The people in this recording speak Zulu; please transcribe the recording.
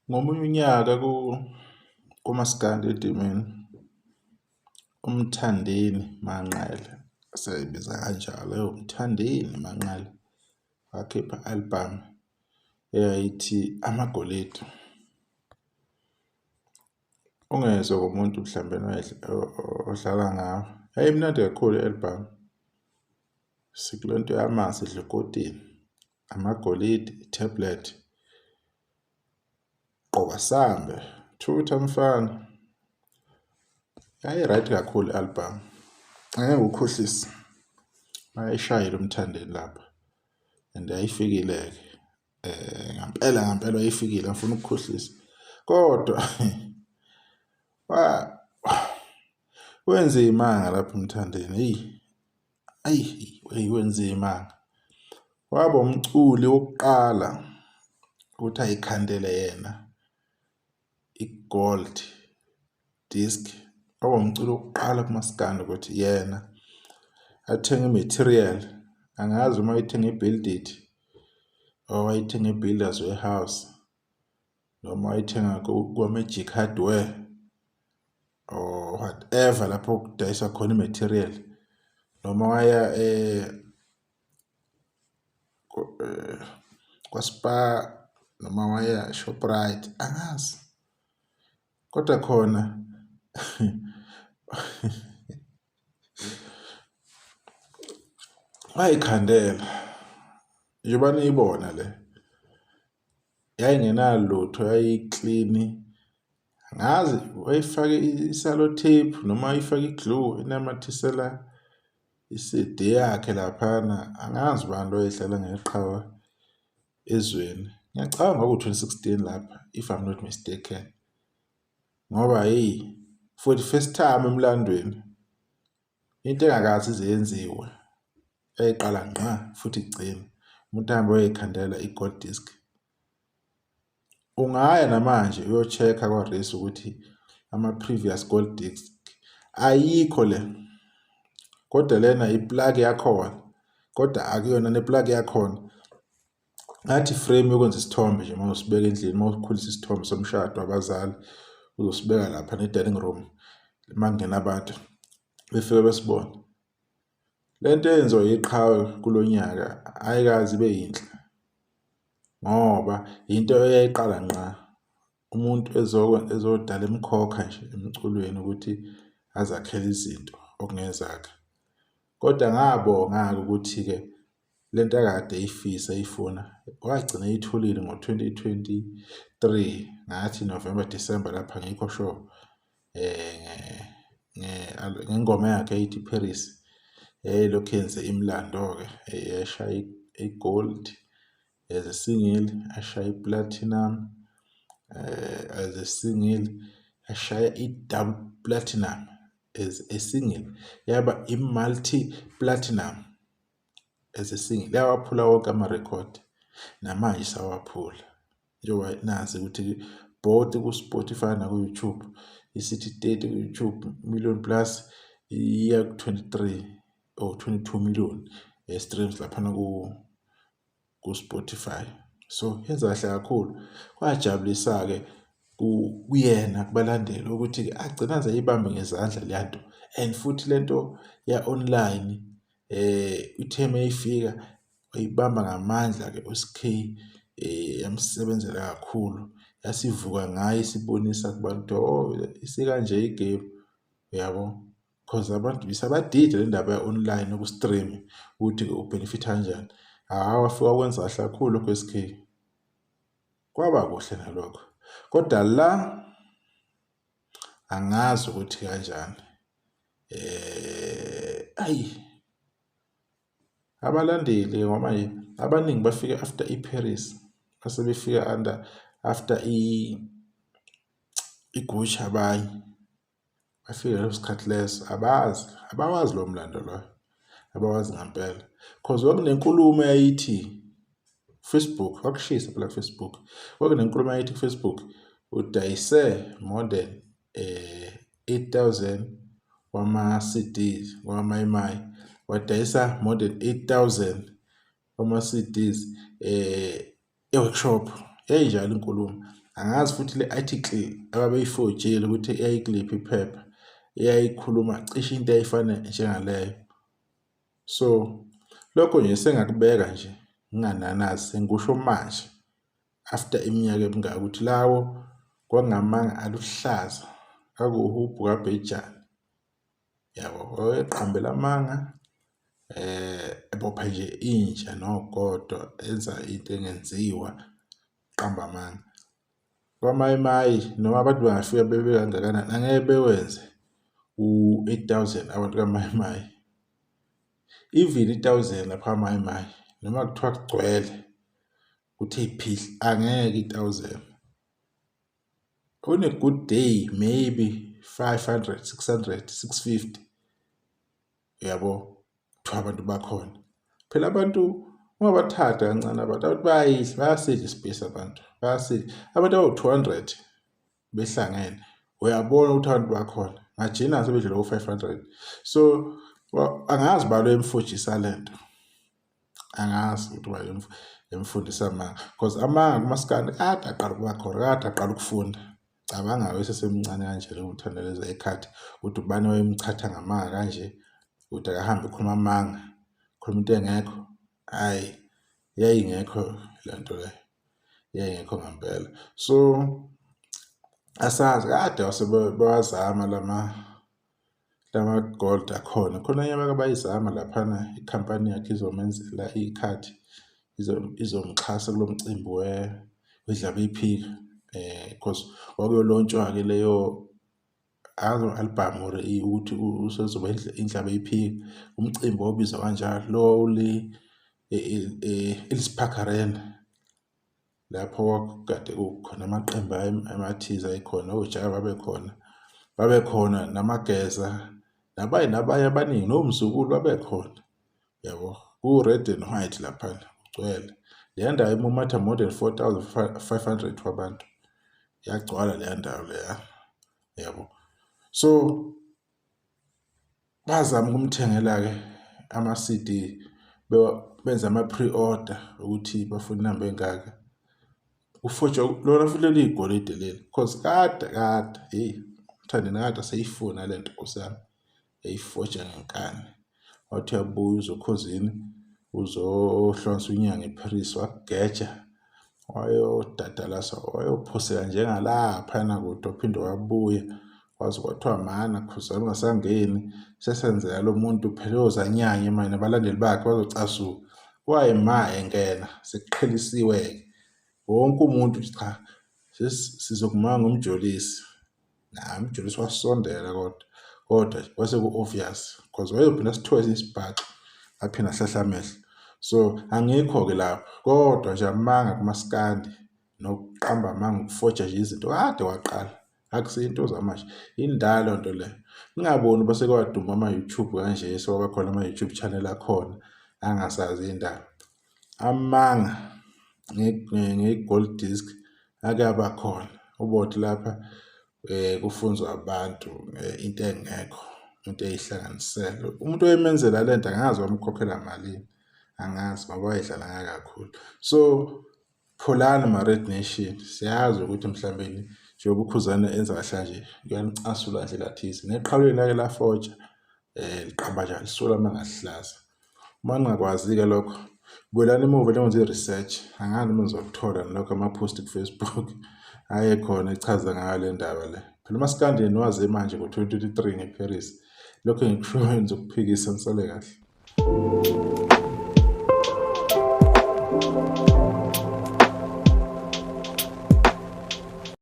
Ngomunye unyaka kumaskandi edimeni, uMthandeni Manqele siyayibiza kanjalo ewuMthandeni Manqele, wakhipha i-album eyayithi Amagolide. Ungezwa ngomuntu mhlawumbe odlala ngawe. Yayimnandi kakhulu i-album. Sikule nto yamanzi sidla ukotini, amagolide, i-tablet. Gqoka sambe, thutha mfana. Yayi-right kakhulu i-album. Angeke ngikukhohlise. Wayeshayile uMthandeni lapha and yayifikile-ke ngampela ngampela wayefikile angifuni ukukhohlisa. Kodwa wenze imanga lapha uMthandeni eyi ayi eyi wenze imanga. Waba umculi wokuqala ukuthi ayikhandele yena i-gold disc. Waba umculi wokuqala kumaskandi ukuthi yena athenge i-material, angazi uma wayethenga i-Build It or wayethenga i-Builders Warehouse noma wayethenga kwa-Magic Hardware or whatever lapho kudayiswa khona i-material noma waya kwa-Spar noma waya e-Shoprite angazi. Kodwa khona wayikhandela njengoba niyibona le yayingenalutho yayiklini angazi wayifake i-sellotape noma wayifake i-glue inamathisela i-C_D yakhe laphana angazi ubani lo wayedlala ngeqhawe ezweni. Ngiyacabanga kwakuwu-twenty sixteen lapha if I'm not mistaken ngoba hheyi for the first time emlandweni into engakaze ize yenziwe yayiqala ngqa futhi igcine umuntu ahambe ayoyikhandela i-gold disc. Ungaya namanje uyo-check-a kwa-Race ukuthi ama-previous gold disc ayikho le kodwa lena i-plug yakhona kodwa akuyona ne-plug yakhona. Ngathi i-frame yokwenza isithombe nje uma usibeka endlini uma ukhulisa isithombe somshado wabazali uzosibeka lapha ne-dining room uma kungena abantu befike besibone. Le nto eyenziwa yiqhawe kulo nyaka ayikaze ibe yinhle ngoba into eyayiqala ngqa umuntu ezodala imikhokha nje emculweni ukuthi azakhele izinto okungezakhe. Kodwa ngabonga-ke ukuthi-ke le nto akade eyifisa eyifuna wagcina eyitholile ngo-twenty twenty-three ngathi November, December lapha angikho sure. Ngengoma yakhe ethi Paris yayilokhu yenze imilando-ke yashaya i-gold as a single, yashaya i-platinum as a single, yashaya i-double platinum as a single, yaba i-multi platinum as a single. Yawaphula wonke amarekhodi namanje isawaphula. Njengoba nazi ukuthi both ku-Spotify naku-YouTube isithi 30 ku-YouTube million plus iya ku-23 or 22 million streams laphana ku-Spotify. So yenza kahle kakhulu. Kwajabulisa-ke kuyena kubalandeli ukuthi-ke agcina aze ayibambe ngezandla leya nto and futhi le nto ya-online ithe mayifika wayibamba ngamandla-ke u-S_K yamsebenzela kakhulu. Yasivuka ngaye isibonisa kubantu oh isikanje igemu uyabo. Cause abantu isabadida le ndaba ya-online uku-stream ukuthi ubhenefitha kanjani. Hhawu wafika wakwenza kahle kakhulu lokho U-S_K, kwaba kuhle nalokho. Kodwa la angazi ukuthi kanjani ayi. Abalandeli ngoba manje abaningi bafike after i-Paris base befika under after i-Gucci abanye bafike leso sikhathi leso abazi abawazi lowo mlando loyo abawazi ngampela cause kwakunenkulumo eyayithi Facebook kwakushisa phela ku-Facebook kwakunenkulumo eyayithi ku-Facebook udayise more than 8000 wama-C_Ds wamayimayi wadayisa more than 8000 wama-C_Ds e-workshop. Yayinjalo inkulumo. Angazi futhi le article ababeyifojile ukuthi yayikuliphi iphepha eyayikhuluma cishe into eyayifana njengaleyo. So lokho nje sengakubeka nje ngingananazi sengikusho manje after iminyaka emingaka ukuthi lawo kwangamanga aluhlaza kwakuwuhubhu kabhejane. Yabo, wayeqambela amanga ebopha nje inja nogodo enza into engenziwa qamba amanga. KwaMayimayi noma abantu bangafika bebe kangakanani angeke bewenze u-8,000 abantu kaMayimayi. Even i-1,000 lapha kaMayimayi noma kuthiwa kugcwele kuthe phihli angeke i-1,000. On a good day maybe 500, 600, 650 uyabo kuthiwa abantu bakhona. Phela abantu ungabathatha kancane abantu, abantu bayayidla bayasidla ispace abantu bayasidla. Abantu abawu-200 behlangene uyabona ukuthi abantu bakhona ngajina sebedlula ku-500. So angazi balo emfojisa lento. Angazi ukuthi uba emfundisa amanga because amanga kumaskandi kade aqala ukuba khona kade aqala ukufunda. Cabanga-ke esesemncane kanje lo uThandeleza ekhathi ukuthi ubani wayemchatha ngamanga kanje ukuthi akahambe ekhuluma amanga khuluma into engekho. Hhayi yayingekho le nto leyo yayingekho ngempela. So asazi kade bawazama lama lama-gold akhona khona enye abake bayizama laphana ikhampani yakhe izomenzela ikhadi izomxhasa kulo mcimbi wedlaba iphika cause kwakuyolontshwa-ke leyo album or ukuthi usezoba indlaba iphika umcimbi wawubizwa kanjalo lo wawule e-Ellis Park Arena. Lapho kwakukade kukhona amaqembu amathize ayekhona, oJava babekhona, babekhona naMageza nabanye nabanye abaningi noMzukulu babekhona yabo. Ku-red and white laphana kugcwele. Leya ndawo imumatha more than 4,500 wabantu. Yagcwala leya ndawo leya yabo. So bazama ukumthengela-ke ama-C_D benza ama-pre-order ukuthi bafuna inamba engaka. Kufojwa lona futhi leli igolide leli cause kade kade hheyi uMthandeni kade eseyifuna le nto nkosi yami, eyifoja ngenkani. Wathi uyabuya uzoKhozini uzohlonza unyanga eParis wakugeja wayodadalaza wayophoseka njengalaphayana kude waphinde wabuya kwaze kwathiwa mana Khuzani ungasangeni sesenzela lo muntu phela uyozanyanya manje nabalandeli bakhe bazocasuka. Kwayima engena sekuqhelisiwe-ke wonke umuntu cha sizokumanga ngomjolisi. Naye uMjolisi wasondela kodwa kodwa kwase ku-obvious because wayezophinda asithole esinye isibhaxu aphinde ahlahle amehlo. So angikho-ke lapho kodwa nje amanga kumaskandi nokuqamba amanga ukufoja nje izinto kade waqala akusiyo into zamanje indala nto leyo. Ningaboni uba sekwaduma ama-YouTube kanje sekwaba khona ama-YouTube channel akhona angasazi indaba. Amanga nge-gold disc ake aba khona ubothi lapha kufunzwa abantu into engekho into eyihlanganisela. Umuntu oyemenzela le nto angazi wamkhokhela malini angazi ngoba wayedlala ngaye kakhulu. So pholani ma-Red Nation siyazi ukuthi mhlawumbe njengoba uKhuzani enza kahle kanje kuyanicasula ndlela thize. Neqhawe lake lafoja liqamba nje alisula amanga aluhlaza. Uma ningakwazi-ke lokho buyelani emuva niyenze i-research angazi noma nizokuthola nalokho ama-post ku-Facebook ayekhona echaza ngayo le ndaba le. Phela umaskandi niwazi manje ngo-2023 ngeParis. Lokho engikushoyo nizokuphikisa nisale kahle.